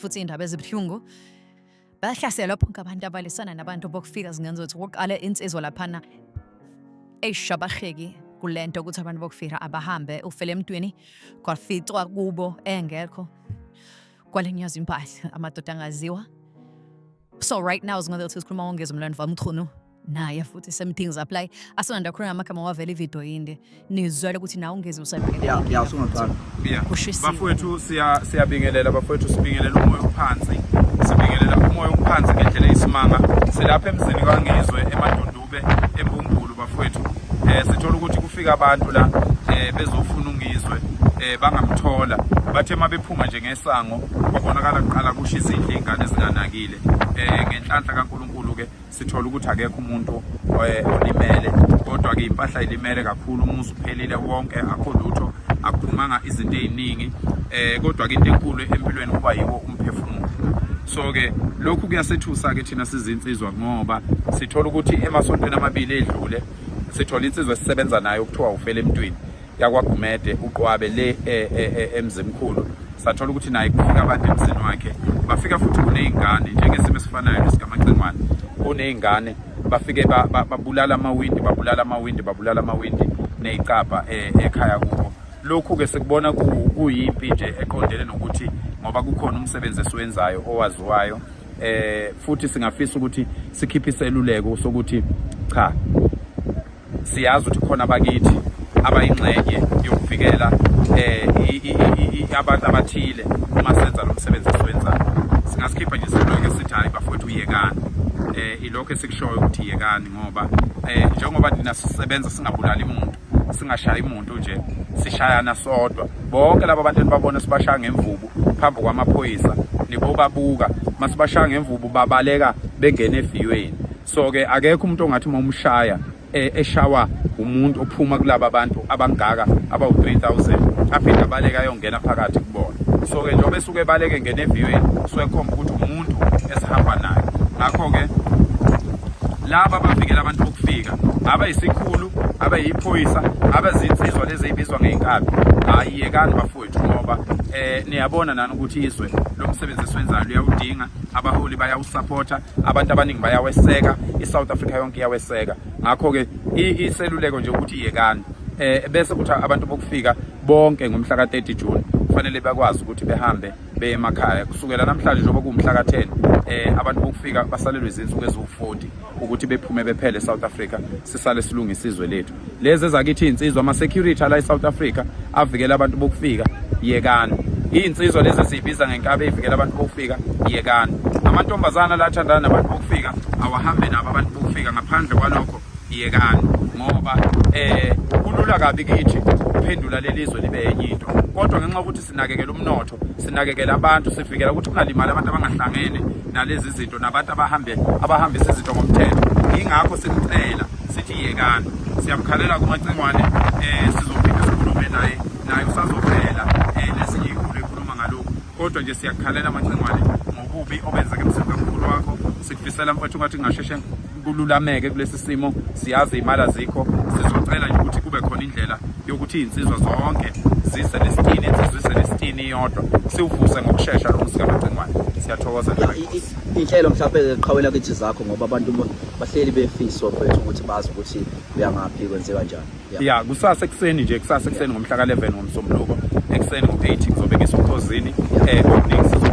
Futhi iy'ndaba ezibuhlungu bahlaselwa bonke abantu abalisana nabantu bokufika zingenza ukuthi kuqale insizwa laphana eyishabaheki kule nto ukuthi abantu bokufika abahambe ufele emntwini kwaficwa kubo engekho kwalinyazwa impahla amadoda angaziwa. So right now zingenza ukuthi sikhuluma ngongeza umlando wamchunu naye futhi same things apply. Asonda khuluma amagama wavela ividiyo yinde nizwele ukuthi nawe ungeze usabhekene. Ya, usungaqala. Yeah. Kushisiwe. Bafowethu, siyabingelela bafowethu, sibingelela umoya ophansi. Sibingelela umoya ophansi ngendlela eyisimanga. Silapha emzini kaNgizwe eMadundube eMbumbulu bafowethu. Sithola ukuthi kufika abantu la bezofuna uNgizwe, bangamthola. Bathe mabephuma nje ngesango kwabonakala kuqala kusha izindlu, izingane ezinganakile. Ngenhlanhla kaNkulunkulu ke sithola ukuthi akekho umuntu olimele, kodwa ke impahla ilimele kakhulu, umuzi uphelile wonke, akho lutho, akuphumanga izinto eziningi, kodwa ke into enkulu empilweni kuba yiwo umphefumulo. So ke lokhu kuyasethusa ke thina sizinsizwa, ngoba sithola ukuthi emasontweni amabili edlule sithola insizwa esisebenza nayo kuthiwa ufele emntwini yakwaGumede uQwabe le eMzimkhulu. Sathola ukuthi naye kufika abantu emzini wakhe, bafika futhi kuney'ngane njengesimo esifanayo lesikamacingwane, kuney'ngane bafike babulala amawindi, babulala amawindi, babulala amawindi ney'cabha ekhaya kubo. Lokhu-ke sikubona kuyimpi nje eqondene nokuthi ngoba kukhona umsebenzi esiwenzayo owaziwayo, futhi singafisa ukuthi sikhiphe iseluleko sokuthi cha, siyazi ukuthi khona abakithi abayingxenye yokuvikela abantu abathile uma senza lo msebenzi esiwenzayo. Singasikhipha nje iseluleko esithi hayi bafowethu, yekani. Ilokho esikushoyo ukuthi yekani, ngoba njengoba nina sisebenza singabulali umuntu, singashayi umuntu nje, sishayana sodwa. Bonke laba bantu enibabona sibashaya ngemvubu phambi kwamaphoyisa, nibobabuka masibashaya ngemvubu babaleka bengena eviyweni. So ke akekho umuntu ongathi uma umshaya eshawa umuntu ophuma kulaba bantu abangaka abawu-3000 aphinde abaleke ayongena phakathi kubona. So ke njengoba esuke ebaleke ngena eviyweni, suke ekhomba ukuthi umuntu esihamba naye. Ngakho-ke laba abavikela abantu bokufika, abayisikhulu, abayiphoyisa, abazinsizwa lezi ey'bizwa ngey'nkabi, hhayi yekani bafowethu, ngoba niyabona nani ukuthi izwe lomsebenzi esiwenzayo liyawudinga, abaholi bayawusapotha, abantu abaningi bayaweseka, i-South Africa yonke iyaweseka. Ngakho-ke iseluleko nje ukuthi yekani. Bese kuthi abantu bokufika bonke ngomhla ka-30 June kufanele bakwazi ukuthi behambe beye emakhaya. Kusukela namhlanje njengoba kuwumhla ka-10, abantu bokufika basalelwe izinsuku eziwu-40 ukuthi bephume bephele eSouth Africa, sisale silungisa izwe lethu. Lezi ezakithi iy'nsizwa, ama-security ala eSouth Africa avikela abantu bokufika, yekani. Iy'nsizwa lezi esiyibiza ngenkabi eyivikela abantu bokufika, yekani. Amantombazana la athandana nabantu bokufika awahambe nabo abantu bokufika, ngaphandle kwalokho yekani, ngoba kulula kabi kithi ukuphendula leli zwe libe enye into, kodwa ngenxa yokuthi sinakekela umnotho, sinakekela abantu, sivikela ukuthi kungalimali abantu abangahlangene nalezi zinto nabantu abahambe abahambisa izinto ngomthetho, yingakho simcela sithi yekani. Siyamkhalela kuMacingwane, sizophinde sikhulume naye, naye usazovela nesinye ikhulu ekhuluma ngalokhu, kodwa nje siyakukhalela Macingwane ngobubi obenzeka emzini kamkhulu wakho. Sikufisela mfowethu ngathi kungasheshe kululameke kulesi simo. Siyazi imali azikho, sizocela nje ukuthi kube khona indlela yokuthi iy'nsizwa zonke zise nesitini, insizwa ise nesitini iyodwa, siwuvuse ngokushesha lo muzi kaMacingwane. Siyathokoza. Iy'nhlelo mhlawumbe qhawela kithi zakho, ngoba abantu bahleli befiswa mfowethu ukuthi bazi ukuthi uyangaphi, kwenze kanjani. Ya, kusasa ekuseni nje, kusasa ekuseni ngomhla ka-11 ngoMsombuluko ekuseni ngo-8 ngizobe ngisokhozini. Okuningi.